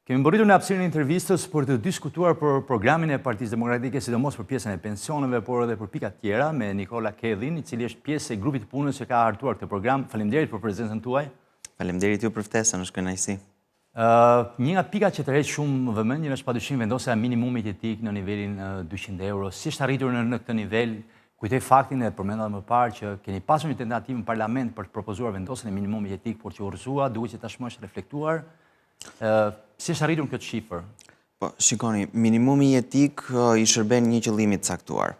Kemi mbërritur në hapësirën e intervistës për të diskutuar për programin e Partisë Demokratike, sidomos për pjesën e pensioneve, por edhe për pika të tjera me Nikola Kedhin, i cili është pjesë e grupit të punës që ka hartuar këtë program. Faleminderit për prezencën tuaj. Faleminderit ju për ftesën, është kënaqësi. Një nga pikat që tërheq shumë vëmendjen është padyshim vendosja e minimumit jetik në nivelin 200 euro. Si është arritur në, në këtë nivel? Kujtoj faktin e përmenda më parë që keni pasur një tentativë në parlament për të propozuar vendosjen e minimumit jetik, por që u rrëzua, duket që tashmë është reflektuar. Si është arritur në këtë shifër? Po, shikoni, minimumi jetik i shërben një qëllimi të caktuar.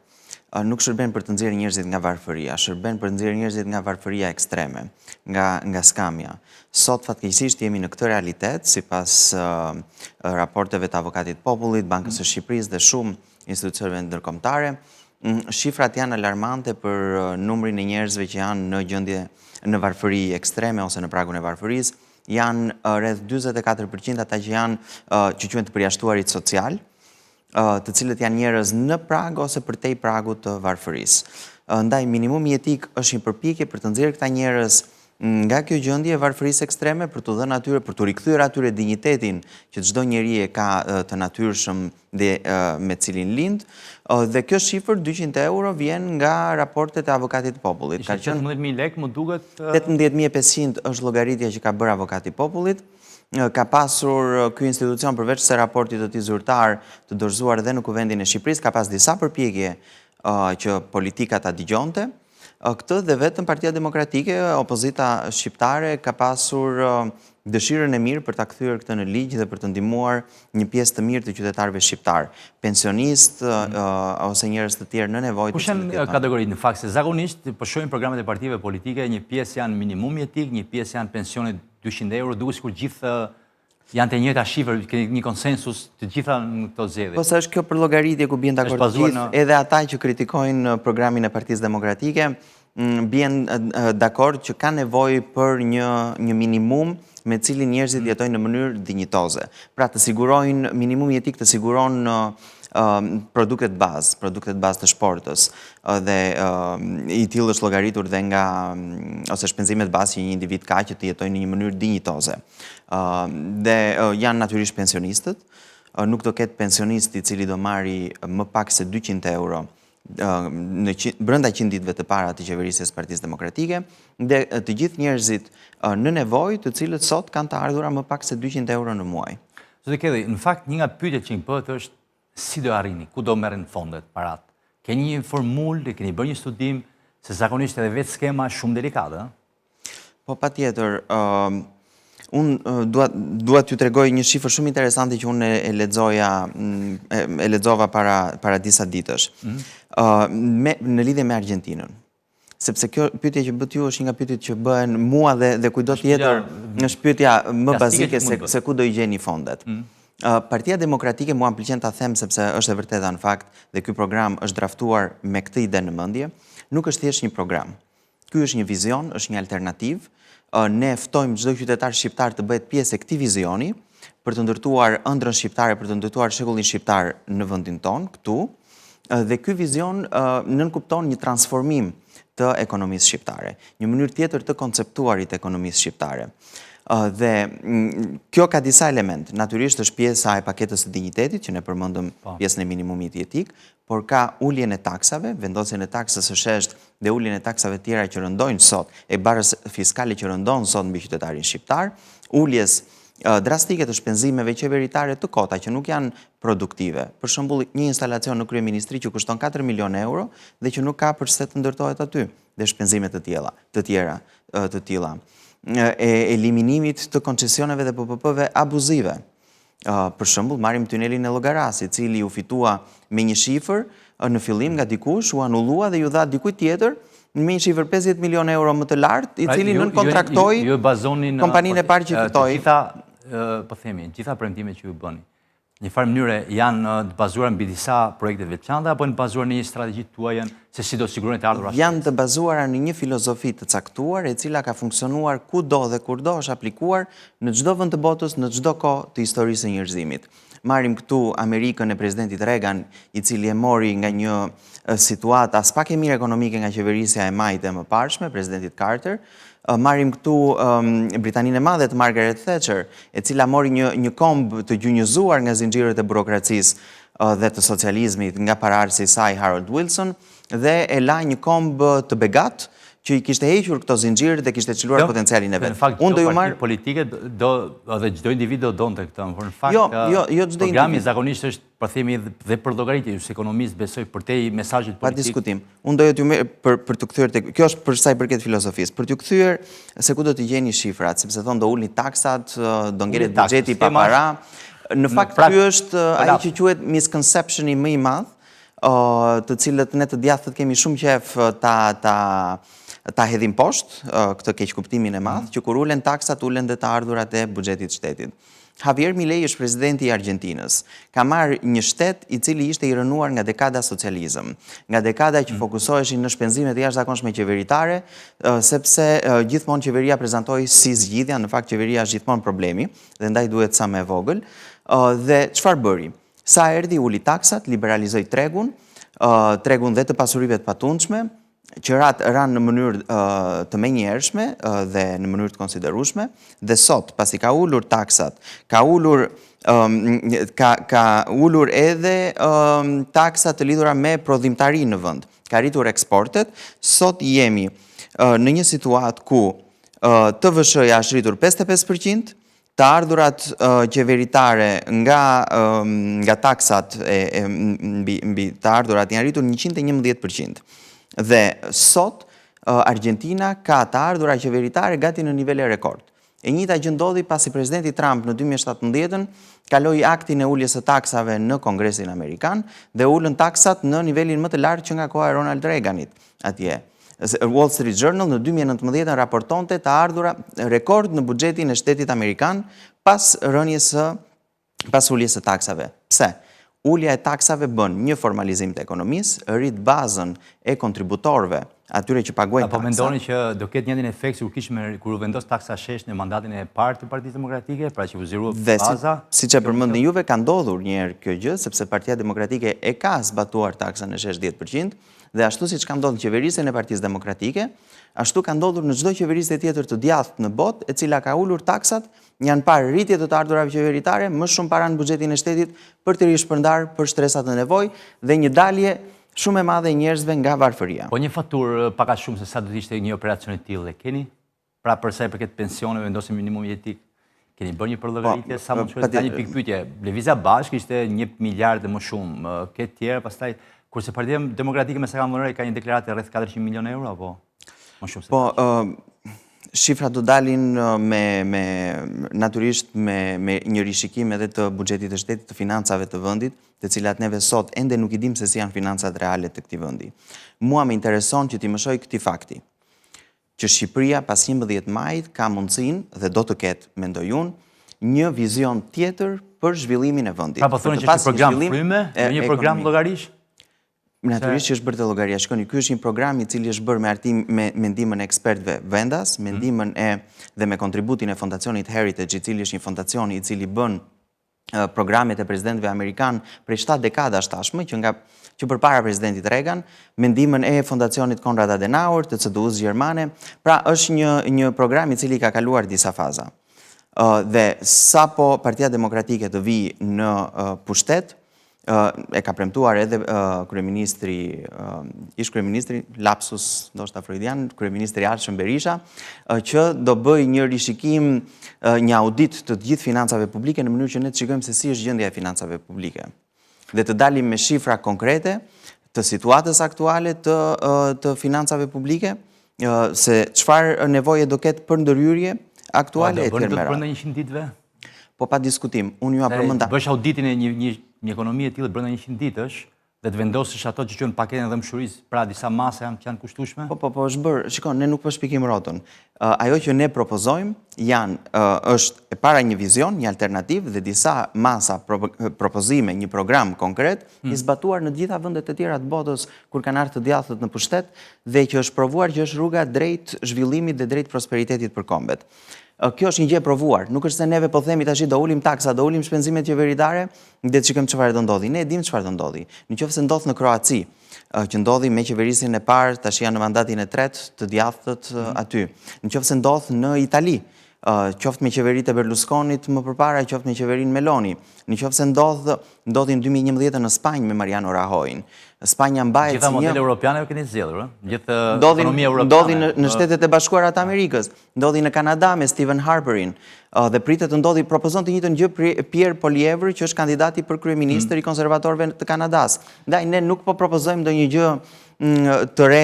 Nuk shërben për të nxjerrë njerëzit nga varfëria, shërben për të nxjerrë njerëzit nga varfëria ekstreme, nga nga skamja. Sot fatkeqësisht jemi në këtë realitet, sipas raporteve të Avokatit të Popullit, Bankës së Shqipërisë dhe shumë institucioneve ndërkombëtare, shifrat janë alarmante për numrin e njerëzve që janë në gjendje në varfëri ekstreme ose në pragun e varfërisë, janë rreth 44% ata që janë që quhen të përjashtuarit social, të cilët janë njerëz në prag ose përtej pragut të varfërisë. Ndaj minimumi jetik është një përpjekje për të nxjerrë këta njerëz nga kjo gjendje e varfërisë ekstreme për t'u dhënë atyre, për t'u rikthyer atyre dinjitetin që çdo njeri e ka të natyrshëm dhe me cilin lind, dhe kjo shifër 200 euro vjen nga raportet e avokatit të popullit. Ishte 18.000 lekë, më duket... 18.500 është llogaritja që ka bërë avokati i popullit, ka pasur ky institucion përveç se raportit të tij zyrtar të dorëzuar dhe në Kuvendin e Shqipërisë, ka pas disa përpjekje që politika ta dëgjonte, Këtë dhe vetëm Partia Demokratike, opozita shqiptare ka pasur dëshirën e mirë për ta kthyer këtë në ligj dhe për të ndihmuar një pjesë të mirë të qytetarëve shqiptarë, pensionistë mm. ose njerëz të tjerë në nevojë. Kush janë kategoritë në fakt se zakonisht po shohim programet e partive politike, një pjesë janë minimum jetik, një pjesë janë pensionet 200 euro, duket sikur gjithë Janë të njëjta shifër, keni një konsensus të gjitha në këto zgjedhje. Po se është kjo përllogaritje ku bien dakord të gjithë, edhe ata që kritikojnë programin e Partisë Demokratike, mm, bien dakord që ka nevojë për një një minimum me cilin njerëzit mm. jetojnë në mënyrë dinjitoze. Pra të sigurojnë minimumi jetik të siguron produktet bazë, produktet bazë të shportës dhe i tillë është llogaritur dhe nga mm, ose shpenzimet bazë që një individ ka që të jetojë në një mënyrë dinjitoze. Dhe janë natyrisht pensionistët, nuk do ketë pensionist i cili do marri më pak se 200 euro në brenda 100 ditëve të para të qeverisjes së Partisë Demokratike dhe të gjithë njerëzit në nevojë të cilët sot kanë të ardhura më pak se 200 euro në muaj. Zoti Kedhi, në fakt një nga pyetjet që më bëhet është si do arrini, ku do merren fondet, paratë? Keni një formulë, keni bërë një studim, se zakonisht edhe vetë skema është shumë delikate, ëh? Po patjetër, unë dua dua t'ju tregoj një shifër shumë interesante që unë e lexoja e lexova para para disa ditësh. Mm -hmm. me në lidhje me Argjentinën. Sepse kjo pyetje që bëtë ju është një nga pyetjet që bëhen mua dhe dhe kujtdo tjetër, është pyetja më bazike se se ku do i gjeni fondet. Mm -hmm. Partia Demokratike mua më pëlqen ta them sepse është e vërteta në fakt dhe ky program është draftuar me këtë ide në mendje, nuk është thjesht një program. Ky është një vizion, është një alternativë. Ne ftojmë çdo qytetar shqiptar të bëhet pjesë e këtij vizioni për të ndërtuar ëndrrën shqiptare, për të ndërtuar shekullin shqiptar në vendin tonë, këtu. Dhe ky vizion nënkupton një transformim të ekonomisë shqiptare, një mënyrë tjetër të konceptuarit të ekonomisë shqiptare. Dhe kjo ka disa elementë. Natyrisht është pjesa e paketës së dinjitetit që ne përmendëm po. pjesën e minimumit jetik, por ka uljen e taksave, vendosjen e taksës së sheshtë dhe uljen e taksave tjera që rëndojnë sot, e barrës fiskale që rëndon sot mbi qytetarin shqiptar, uljes drastike të shpenzimeve qeveritare të kota që nuk janë produktive. Për shembull, një instalacion në kryeministri që kushton 4 milionë euro dhe që nuk ka përse të ndërtohet aty dhe shpenzime të tjera, të tjera, të tilla. E eliminimit të koncesioneve dhe PPP-ve abuzive. Për shembull, marrim tunelin e Llogarasë, i cili u fitua me një shifër në fillim nga dikush, u anullua dhe iu dha dikujt tjetër me një shifër 50 milionë euro më të lartë, i pra, cili nënkontraktoi kompaninë e parë që fitoi. Gjitha, po themi, gjitha premtimet që ju bëni. Në një farë mënyre janë të bazuara mbi disa projekte të veçanta apo janë të bazuara në një strategji tuajën se si do të siguroni të ardhurat? Janë të bazuara në një filozofi të caktuar e cila ka funksionuar kudo dhe kurdo është aplikuar në çdo vend të botës, në çdo kohë të historisë së njerëzimit. Marrim këtu Amerikën e presidentit Reagan, i cili e mori nga një situatë aspak e mirë ekonomike nga qeverisja e majtë e mëparshme, presidentit Carter, Marrim këtu Britaninë e Madhe të Margaret Thatcher, e cila mori një një komb të gjunjëzuar nga zinxhirët e burokracisë dhe të socializmit nga paraardhësi i saj Harold Wilson dhe e la një komb të begatë që i kishte hequr këto zinxhirë dhe kishte çliruar potencialin e vet. Në fakt, çdo parti politike do dhe çdo individ do donte këtë, por në fakt jo, jo, jo çdo individ. Programi zakonisht është po themi dhe përllogaritje, ju si ekonomist besoj përtej mesazhit politik. Pa diskutim. Unë doja t'ju merr për për t'u kthyer tek kjo është për sa i përket filozofisë, për t'u kthyer se ku do t'i gjeni shifrat, sepse thonë do ulni taksat, do ngelet buxheti pa para. Në fakt ky është ai që quhet misconceptioni më i madh, të cilët ne të djathtët kemi shumë qejf ta ta ta hedhim poshtë këtë keqkuptimin e madh, mm. që kur ulen taksat, ulen dhe të ardhurat e buxhetit të shtetit. Javier Milei është presidenti i Argjentinës. Ka marrë një shtet i cili ishte i rrënuar nga dekada socializëm, nga dekada që mm. fokusoheshin në shpenzime të jashtëzakonshme qeveritare, sepse gjithmonë qeveria prezantohej si zgjidhja, në fakt qeveria është gjithmonë problemi dhe ndaj duhet sa më e vogël. Dhe çfarë bëri? Sa erdhi uli taksat, liberalizoi tregun, tregun dhe të pasurive të patundshme, qiratë ranë në mënyrë të menjëhershme dhe në mënyrë të konsiderueshme dhe sot pasi ka ulur taksat, ka ulur ka ka ulur edhe taksat të lidhura me prodhimtarinë në vend, ka rritur eksportet, sot jemi në një situatë ku TVSH-ja është rritur 55%, Të ardhurat qeveritare nga nga taksat e, e mbi mbi të ardhurat janë rritur 111%. Dhe sot Argjentina ka të ardhura qeveritare gati në nivele rekord. E njëjta gjë ndodhi pasi presidenti Trump në 2017-ën kaloi aktin e uljes së taksave në Kongresin Amerikan dhe ulën taksat në nivelin më të lartë që nga koha e Ronald Reaganit atje. Wall Street Journal në 2019 raportonte të ardhura rekord në buxhetin e shtetit amerikan pas rënies së pas uljes së taksave. Pse? Ulja e taksave bën një formalizim të ekonomisë, rrit bazën e kontributorëve, atyre që paguajnë taksa. Apo mendoni që do ketë njëjtin efekt sikur kishim kur u vendos taksa e sheshtë në mandatin e parë të Partisë Demokratike, pra që u zgjerua baza? Dhe siç e përmendni juve ka ndodhur një herë kjo gjë, sepse Partia Demokratike e ka zbatuar taksën e sheshtë 10%, Dhe ashtu siç ka ndodhur në qeverisjen e Partisë Demokratike, ashtu ka ndodhur në çdo qeverisje tjetër të djathtë në botë, e cila ka ulur taksat, janë parë rritje të të ardhurave qeveritare, më shumë para në buxhetin e shtetit për të rishpërndarë për shtresat në nevojë dhe një dalje shumë e madhe e njerëzve nga varfëria. Po një faturë pak a shumë se sa do të ishte një operacion i tillë, e keni? Pra për sa i përket pensioneve, vendosje minimumi jetik, keni bërë një përllogaritje, po, sa mund të shkojë një pikëpyetje. Lëvizja Bashkë ishte 1 miliard e më shumë, ke të tjera pastaj kurse Partia Demokratike me sa kam vënë re ka një deklaratë rreth 400 milionë euro apo më shumë se. Po, shifrat do dalin me me natyrisht me me një rishikim edhe të buxhetit të shtetit, të financave të vendit, të cilat neve sot ende nuk i dimë se si janë financat reale të këtij vendi. Mua më intereson që t'i mëshoj këtij fakti. që Shqipëria pas 11 majit ka mundësinë dhe do të ketë, mendoj unë, një vizion tjetër për zhvillimin e vendit. Pra po thoni që është një program fryme, jo një program llogarish? Natyrisht që është bërë te llogaria. Shikoni, ky është një program i cili është bërë me artim me, me ndihmën e ekspertëve vendas, me mhm. ndihmën e dhe me kontributin e Fondacionit Heritage, i cili është një fondacion i cili bën programet e presidentëve amerikanë prej 7 dekadash tashmë, që nga që përpara presidentit Reagan, me ndihmën e fondacionit Konrad Adenauer, të CDU-së gjermane, pra është një një program i cili ka kaluar disa faza. Dhe sapo Partia Demokratike të vijë në pushtet, e ka premtuar edhe kryeministri, ish kryeministri, lapsus ndoshta freudian, kryeministri i ardhshëm Berisha, që do bëjë një rishikim, një audit të të gjithë financave publike në mënyrë që ne të shikojmë se si është gjendja e financave publike. Dhe të dalim me shifra konkrete të situatës aktuale të të financave publike, se çfarë nevoje do ketë për ndërhyrje aktuale e tjerë me radhë. Brenda 100 ditëve? Po pa diskutim, unë jua përmenda. Bësh auditin e një një një ekonomie të tillë brenda 100 ditësh. Dhe të vendosësh ato që quhen paketën e dhembshurisë, pra disa masa janë që janë kushtueshme? Po, po, po, është bërë. Shiko, ne nuk po shpikim rrotën. Ajo që ne propozojmë janë është e para një vizion, një alternativë dhe disa masa propozime, një program konkret hmm. i zbatuar në të gjitha vendet e tjera të botës kur kanë ardhur të djathtët në pushtet dhe që është provuar që është rruga drejt zhvillimit dhe drejt prosperitetit për kombet. Kjo është një gjë e provuar. Nuk është se neve po themi tash do ulim taksa, do ulim shpenzimet qeveritare, dhe të shikojmë çfarë do ndodhi. Ne e dimë çfarë do ndodhi. Në qoftë se ndodh në Kroaci, që ndodhi me qeverisjen e parë, tash janë në mandatin e tretë të djathtët mm. aty. Në qoftë se ndodh në Itali, qoftë me qeveritë e Berlusconit më përpara, qoftë me qeverinë Meloni. Në qoftë se ndodh ndodhi në 2011 në Spanjë me Mariano Rajoyn. Spanja mbahet si një Gjitha modele europiane ju keni zgjedhur, ëh? Gjithë ekonomia europiane. Ndodhi në, në Shtetet e Bashkuara të Amerikës. Ndodhi në Kanada me Stephen Harperin dhe pritet të ndodhi, propozon të njëjtën gjë Pierre Poilievre, që është kandidati për kryeministër mm. i konservatorëve të Kanadas. Ndaj ne nuk po propozojmë ndonjë gjë mm, të re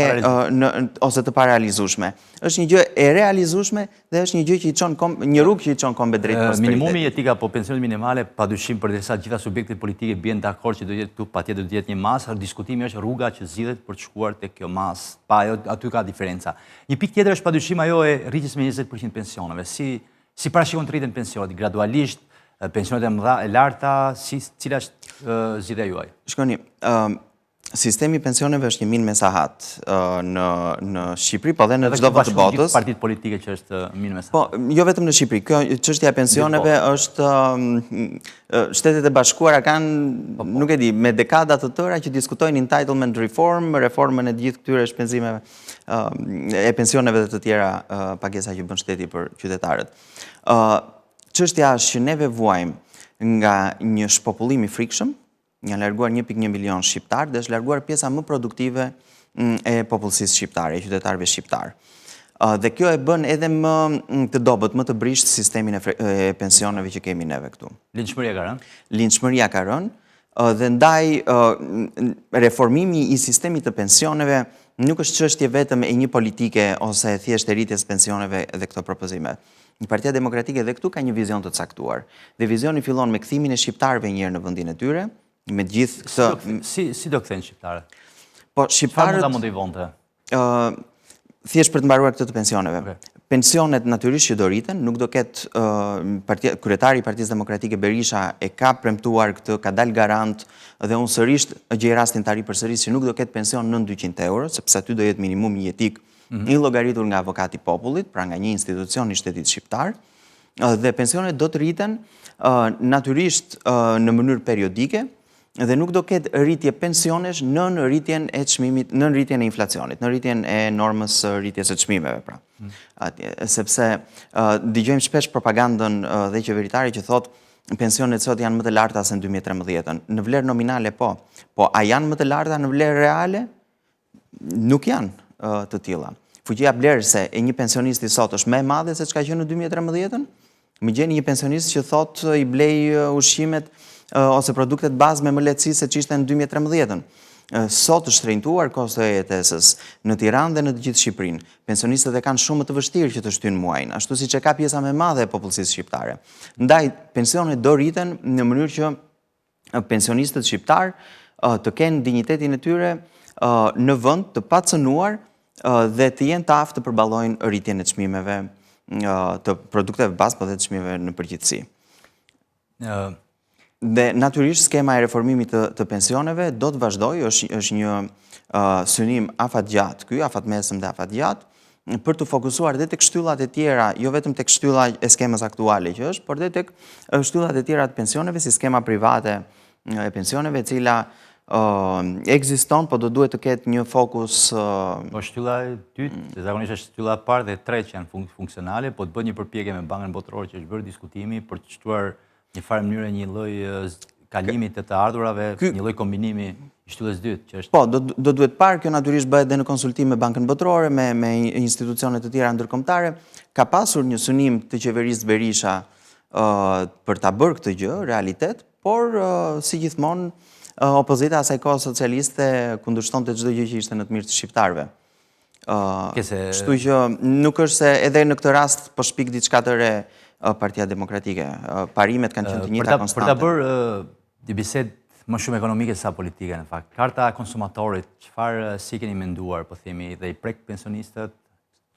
në, ose të parealizueshme. Është një gjë e realizueshme dhe është një gjë që i çon kom, një rrugë që i çon kombet drejt prosperitetit. Minimumi jetik apo pensionet minimale, padyshim përderisa të gjitha subjektet politike bien dakord që do të jetë këtu, patjetër do të jetë një masë, diskutimi është rruga që zgjidhet për të shkuar tek kjo masë. Pa ajo aty ka diferenca. Një pikë tjetër është padyshim ajo e rritjes me 20% pensioneve. Si si parashikon të rriten pensionet gradualisht, pensionet e mëdha e larta, si cila është zgjidhja juaj? Shikoni, ë sistemi i pensioneve është një minë me sahat në në Shqipëri, po dhe në çdo vend të botës. Partitë politike që është minë me sahat. Po, jo vetëm në Shqipëri. Kjo çështja e pensioneve është Shtetet e Bashkuara kanë, po, po. nuk e di, me dekada të tëra që diskutojnë entitlement reform, reformën e të gjithë këtyre shpenzimeve e pensioneve dhe të tjera pagesa që bën shteti për qytetarët. Çështja është që neve vuajmë nga një shpopullim i frikshëm, janë larguar 1.1 milion shqiptarë dhe është larguar pjesa më produktive mm, e popullsisë shqiptare, e qytetarëve shqiptarë. Dhe kjo e bën edhe më mm, të dobët, më të brishtë sistemin e pensioneve që kemi neve këtu. Lindshmëria ka rënë? Lindshmëria ka rënë dhe ndaj reformimi i sistemit të pensioneve nuk është çështje vetëm e një politike ose thjesht e rritjes pensioneve dhe këto propozime. Partia Demokratike dhe këtu ka një vizion të caktuar. Dhe vizioni fillon me kthimin e shqiptarëve një herë në vendin e tyre, me të gjithë këtë si si do kthehen shqiptarët? Po shqiptarët Çfarë mund ta motivonte? Ë thjesht për të mbaruar këtë të pensioneve. Okay. Pensionet natyrisht që do rriten, nuk do ketë uh, partia, kryetari i Partisë Demokratike Berisha e ka premtuar këtë, ka dalë garant dhe unë sërish gjej rastin ta ripërsëris që nuk do ketë pension nën 200 euro, sepse aty do jetë minimumi jetik mm -hmm. i llogaritur nga avokati i popullit, pra nga një institucion i shtetit shqiptar, dhe pensionet do të rriten natyrisht në mënyrë periodike dhe nuk do ketë rritje pensionesh nën rritjen e çmimit, nën rritjen e inflacionit, nën rritjen e normës së rritjes së çmimeve, pra. Mm. Atje, sepse dëgjojmë shpesh propagandën dhe qeveritare që thotë pensionet sot janë më të larta se në 2013-ën. Në vlerë nominale po, po a janë më të larta në vlerë reale? nuk janë të tilla. Fuqia blerëse e një pensionisti sot është më e madhe se ç'ka qenë në 2013-ën? Më gjeni një pensionist që thotë i blej ushqimet ose produktet bazë me më lehtësi se ç'ishte në 2013-ën. Sot është shtrenjtuar kostoja e jetesës në Tiranë dhe në të gjithë Shqipërinë. Pensionistët e kanë shumë më të vështirë që të shtyjnë muajin, ashtu siç e ka pjesa më e madhe e popullsisë shqiptare. Ndaj pensionet do rriten në mënyrë që pensionistët shqiptarë të kenë dinjitetin e tyre në vend të pacënuar dhe të jenë të aftë të përballojnë rritjen e çmimeve të produkteve bazë, po dhe të çmimeve në përgjithësi. Dhe natyrisht skema e reformimit të, të pensioneve do të vazhdojë, është, është një uh, synim afatgjatë ky, afatmesëm dhe afatgjatë, për t'u fokusuar dhe tek shtyllat e tjera, jo vetëm tek shtylla e skemës aktuale që është, por dhe tek shtyllat e tjera të pensioneve, si skema private e pensioneve, e cila ekziston, po do duhet të ketë një fokus... Po shtylla e dytë, se zakonisht është shtylla e parë dhe e tretë që janë funksionale, po të bëhet një përpjekje me Bankën Botërore që është bërë diskutimi për të shtuar një farë mënyre një lloj kalimi të të ardhurave, një lloj kombinimi i shtyllës dytë, që është... Po, do, do duhet parë, kjo natyrisht bëhet dhe në konsultim me Bankën Botërore, me, me institucione të tjera ndërkombëtare, ka pasur një synim të qeverisë Berisha uh, për ta bërë këtë gjë, realitet, por uh, si gjithmonë uh, opozita e asaj kohe socialiste kundërshtonte çdo gjë që ishte në të mirë të shqiptarëve. Kështu që nuk është se edhe në këtë rast po shpik diçka të re Partia Demokratike. Parimet kanë qenë të njëjta konstante. Për ta bërë një bisedë më shumë ekonomike sesa politike në fakt. Karta e konsumatorit, çfarë si keni menduar, po themi, dhe i prek pensionistët,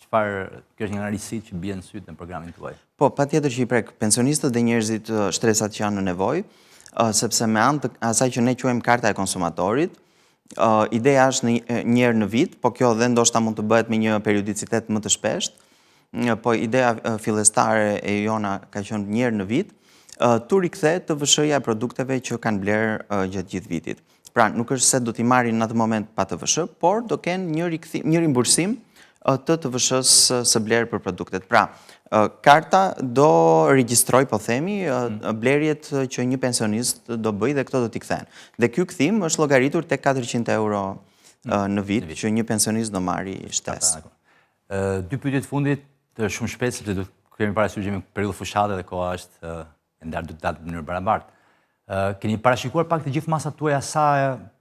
çfarë kjo është një nga risitë që bie në sy në programin tuaj? Po, patjetër që i prek pensionistët dhe njerëzit shtresat që janë në nevojë, sepse me anë të asaj që ne quajmë karta e konsumatorit, ideja është në një herë në vit, po kjo dhe ndoshta mund të bëhet me një periodicitet më të shpeshtë, po ideja fillestare e jona ka qenë një herë në vit, t'u rikthehet TVSH-ja e produkteve që kanë blerë gjatë gjithë vitit. Pra, nuk është se do t'i marrin në atë moment pa TVSH, por do kenë një rikthim, një rimbursim të TVSH-së së blerë për produktet. Pra, karta do regjistrojë, po themi, mm. blerjet që një pensionist do bëjë dhe këto do t'i kthehen. Dhe ky kthim është llogaritur tek 400 euro mm. në vit që një pensionist do marrë shtesë. Dy pyetje të fundit, të shumë shpejt sepse duhet të kemi parasysh që jemi në periudhë fushate dhe koha është e ndarë duhet të në mënyrë barabartë. Keni parashikuar pak të gjithë masat tuaja sa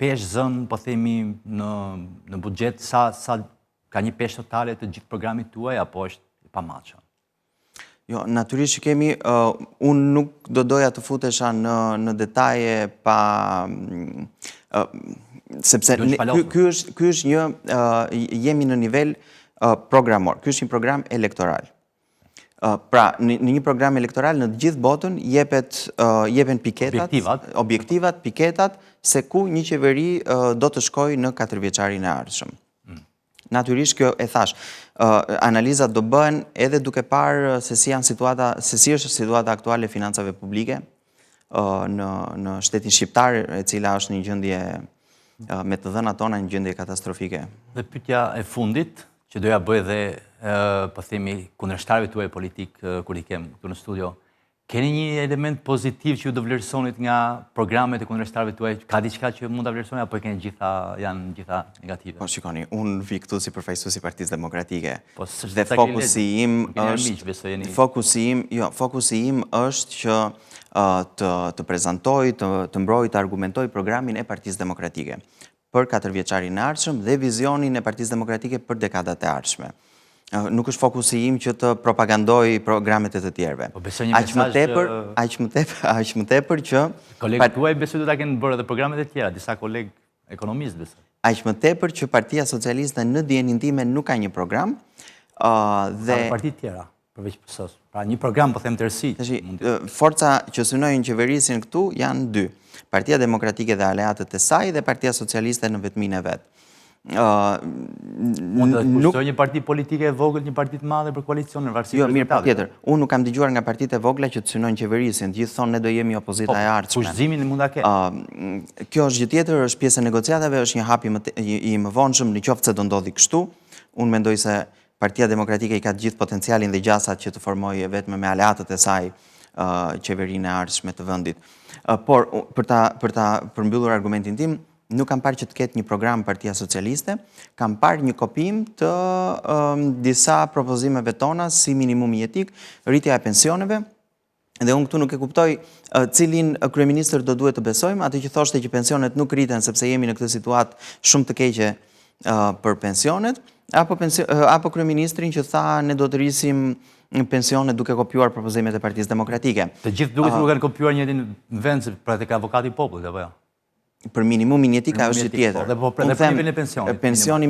peshë zënë, po themi, në, në buxhet, sa, sa ka një peshë totale të gjithë programit tuaj, apo është i pamatshëm? Jo, natyrisht që kemi, uh, unë nuk do doja të futesha në, në detaje pa... Uh, sepse ky, ky është, ky është një, uh, jemi në nivel uh, programor, ky është një program elektoral. Pra, në një program elektoral në të gjithë botën jepet jepen piketat, objektivat, objektivat, piketat se ku një qeveri do të shkojë në katërvjeçarin e ardhshëm. Mm. Natyrisht kjo e thashë, analizat do bëhen edhe duke parë se si janë situata, se si është situata aktuale e financave publike në në shtetin shqiptar, e cila është në një gjendje me të dhënat tona në gjendje katastrofike. Dhe pyetja e fundit, që do ia bëj dhe po themi kundërshtarëve tuaj politikë kur i kem këtu në studio, keni një element pozitiv që ju do vlerësonit nga programet e kundërshtarëve tuaj? Ka diçka që mund ta vlerësoni apo i keni gjitha janë gjitha negative? Po shikoni, unë vij këtu si përfaqësues i Partisë Demokratike. Po dhe fokusi im është fokusi im, jo, fokusi im është që të të prezantoj, të të mbroj, të argumentoj programin e Partisë Demokratike për katërvjeçarin e ardhshëm dhe vizionin e Partisë Demokratike për dekadat e ardhshme. Nuk është fokusi im që të propagandoj programet e të tjerëve. Po besoj një mesazh aq më tepër, aq më tepër, aq më tepër që kolegët tuaj besoj do ta kenë bërë edhe programet e tjera, disa kolegë ekonomistë besoj. Aq më tepër që Partia Socialiste në dijeninë time nuk ka një program, dhe ka parti të tjera përveç PS-së. Pra një program po them tërësi. Tashi, forca që synojnë qeverisjen këtu janë dy. Partia Demokratike dhe aleatët e saj dhe Partia Socialiste në vetminë e vet. Mund të kushtoj një parti politike e vogël, një parti të madhe për koalicion në varësi jo, mirë, patjetër. Unë nuk kam dëgjuar nga partitë e vogla që të synojnë qeverisjen. Të gjithë thonë ne do jemi opozita po, e ardhshme. Kushtëzimin mund ta ketë. Kjo është gjë tjetër, është pjesë e negociatave, është një hap i më i mëvonshëm në qoftë se do ndodhi kështu. Unë mendoj se Partia Demokratike i ka të gjithë potencialin dhe gjasat që të formojë e vetme me aleatët e saj qeverinë e ardhshme të vendit. Por për ta për ta përmbyllur argumentin tim, nuk kam parë që të ketë një program Partia Socialiste, kam parë një kopim të um, disa propozimeve tona si minimumi jetik, rritja e pensioneve, Dhe unë këtu nuk e kuptoj cilin kryeministër do duhet të besojmë, atë që thoshte që pensionet nuk rriten sepse jemi në këtë situatë shumë të keqe për pensionet, apo pensio, apo kryeministrin që tha ne do të rrisim pensionet duke kopjuar propozimet e Partisë Demokratike. Të gjithë duket sikur kanë kopjuar njëjtin vend, pra tek avokati i popullit apo jo? Për minimumin jetik ajo është tjetër. Po, dhe po për nivelin e pensionit. Pensioni,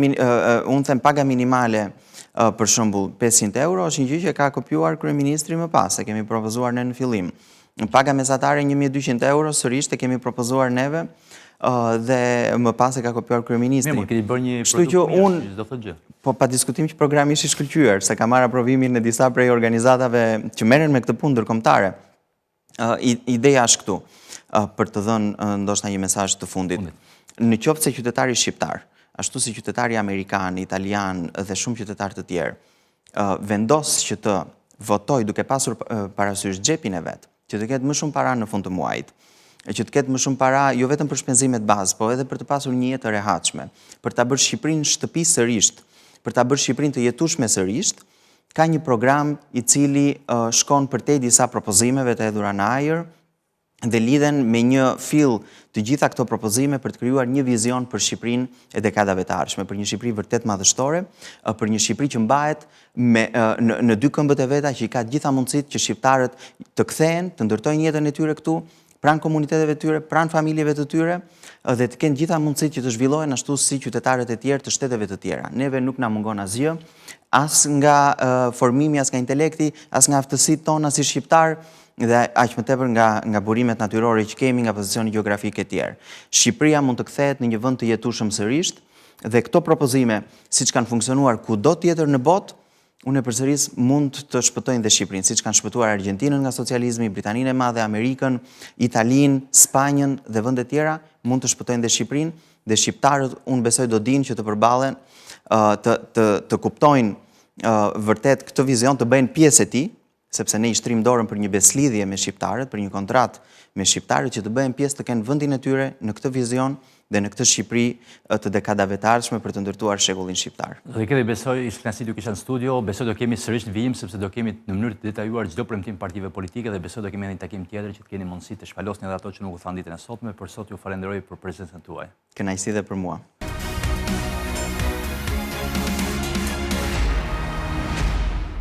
unë them paga minimale, për shembull 500 euro, është një gjë që e ka kopjuar kryeministri më pas, e kemi propozuar ne në fillim. Paga mesatare 1200 euro, sërish e kemi propozuar neve, dhe më pas e ka kopjuar kryeministri. Mirë, keni bërë një produkt mirë, unë, s'do thotë gjë. Po pa diskutim që programi është i shkëlqyer, se ka marrë aprovimin e disa prej organizatave që merren me këtë punë ndërkombëtare. Ideja është këtu, për të dhënë ndoshta një mesazh të fundit. Në qoftë se qytetari shqiptar, ashtu si qytetari amerikan, italian dhe shumë qytetarë të tjerë, vendos që të votojë duke pasur parasysh xhepin e vet, që të ketë më shumë para në fund të muajit, që të ketë më shumë para jo vetëm për shpenzimet bazë, po edhe për të pasur një jetë të rehatshme, për ta bërë Shqipërinë shtëpi sërisht, për ta bërë Shqipërinë të jetueshme sërisht, Ka një program i cili shkon përtej disa propozimeve të hedhura në ajër dhe lidhen me një fill të gjitha këto propozime për të krijuar një vizion për Shqipërinë e dekadave të ardhshme, për një Shqipëri vërtet madhështore, për një Shqipëri që mbahet me në, në dy këmbët e veta që i ka të gjitha mundësitë që shqiptarët të kthehen, të ndërtojnë jetën e tyre këtu. pranë komuniteteve të tyre, pranë familjeve të tyre dhe të kenë gjitha mundësitë që të zhvillohen ashtu si qytetarët e tjerë të shteteve të tjera. Neve nuk na mungon asgjë, as nga formimi, as nga intelekti, as nga aftësitë tona si shqiptarë dhe aq më tepër nga nga burimet natyrore që kemi, nga pozicioni gjeografik e tjerë. Shqipëria mund të kthehet në një vend të jetueshëm sërisht dhe këto propozime, siç kanë funksionuar kudo tjetër në botë, Unë e përsëris, mund të shpëtojnë dhe Shqipërinë, siç kanë shpëtuar Argjentinën nga socializmi, Britaninë e Madhe, Amerikën, Italinë, Spanjën dhe vende tjera, mund të shpëtojnë dhe Shqipërinë, dhe shqiptarët unë besoj do dinë që të përballen, të të të kuptojnë vërtet këtë vizion, të bëhen pjesë e tij, sepse ne i shtrijmë dorën për një besëlidhje me shqiptarët, për një kontratë me shqiptarët që të bëhen pjesë të kenë vendin e tyre në këtë vizion dhe në këtë Shqipëri të dekadave të ardhshme për të ndërtuar shekullin shqiptar. Zoti Keli, besoj ishte kënaqësi t'ju kisha në studio, besoj do kemi sërish në vijim sepse do kemi në mënyrë të detajuar çdo premtim partive politike dhe besoj do kemi edhe një takim tjetër që të keni mundësi të shpalosni edhe ato që nuk u thanë ditën e sotme, për sot ju falenderoj për prezencën tuaj. Kënaqësi dhe për mua.